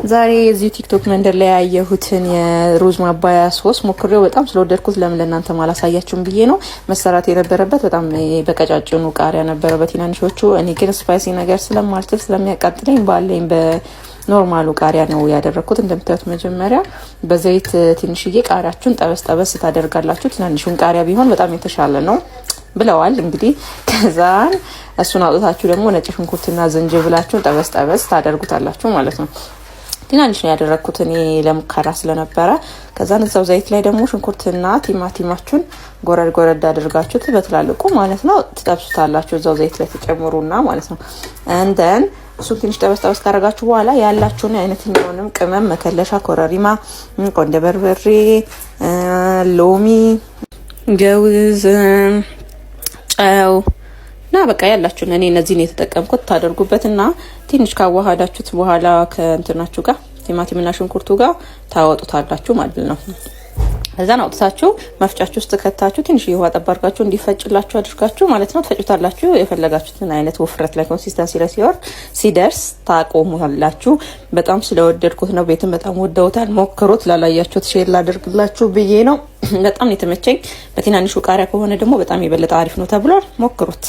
ዛሬ የዚሁ ቲክቶክ መንደር ላይ ያየሁትን የሩዝ ማባያ ሶስ ሞክሬው በጣም ስለወደድኩት ለምን ለእናንተ ማላሳያችሁም ብዬ ነው። መሰራት የነበረበት በጣም በቀጫጭኑ ቃሪያ ነበረ በትናንሾቹ። እኔ ግን spicy ነገር ስለማልችል ስለሚያቃጥለኝ ባለኝ በ normal ኡ ቃሪያ ነው ያደረግኩት። እንደምታዩት መጀመሪያ በዘይት ትንሽዬ ቃሪያችሁን ጠበስ ጠበስ ታደርጋላችሁ። ትናንሹን ቃሪያ ቢሆን በጣም የተሻለ ነው ብለዋል። እንግዲህ ከዛን እሱን አውጥታችሁ ደግሞ ነጭ ሽንኩርትና ዝንጅብላችሁን ጠበስ ጠበስ ታደርጉታላችሁ ማለት ነው። ትናንሽ ነው ያደረግኩት እኔ ለሙከራ ስለነበረ። ከዛን እዛው ዘይት ላይ ደግሞ ሽንኩርትና ቲማቲማችሁን ጎረድ ጎረድ አድርጋችሁት በትላልቁ ማለት ነው ትጠብሱታላችሁ። እዛው ዘይት ላይ ተጨምሩና ማለት ነው። And then እሱን ትንሽ ጠበስ ጠበስ ካደረጋችሁ በኋላ ያላችሁን አይነትኛውንም ቅመም መከለሻ፣ ኮረሪማ፣ ቆንደ በርበሬ፣ ሎሚ፣ ገውዝ፣ ጨው እና በቃ ያላችሁን፣ እኔ እነዚህን የተጠቀምኩት፣ ታደርጉበትና ትንሽ ካዋሃዳችሁት በኋላ ከእንትናችሁ ጋር ቲማቲምና ሽንኩርቱ ጋር ታወጡታላችሁ ማለት ነው። ከዛን አውጥታችሁ መፍጫችሁ ውስጥ ከታችሁ ትንሽ ውሃ ጠብ አድርጋችሁ እንዲፈጭላችሁ አድርጋችሁ ማለት ነው ትፈጩታላችሁ። የፈለጋችሁትን አይነት ውፍረት ላይ consistency ላይ ሲወርድ ሲደርስ ታቆሙታላችሁ። በጣም ስለወደድኩት ነው። ቤትም በጣም ወደውታል። ሞክሩት። ላላያችሁት share ላደርግላችሁ ብዬ ነው። በጣም የተመቸኝ። በትናንሹ ቃሪያ ከሆነ ደግሞ በጣም የበለጠ አሪፍ ነው ተብሏል። ሞክሩት።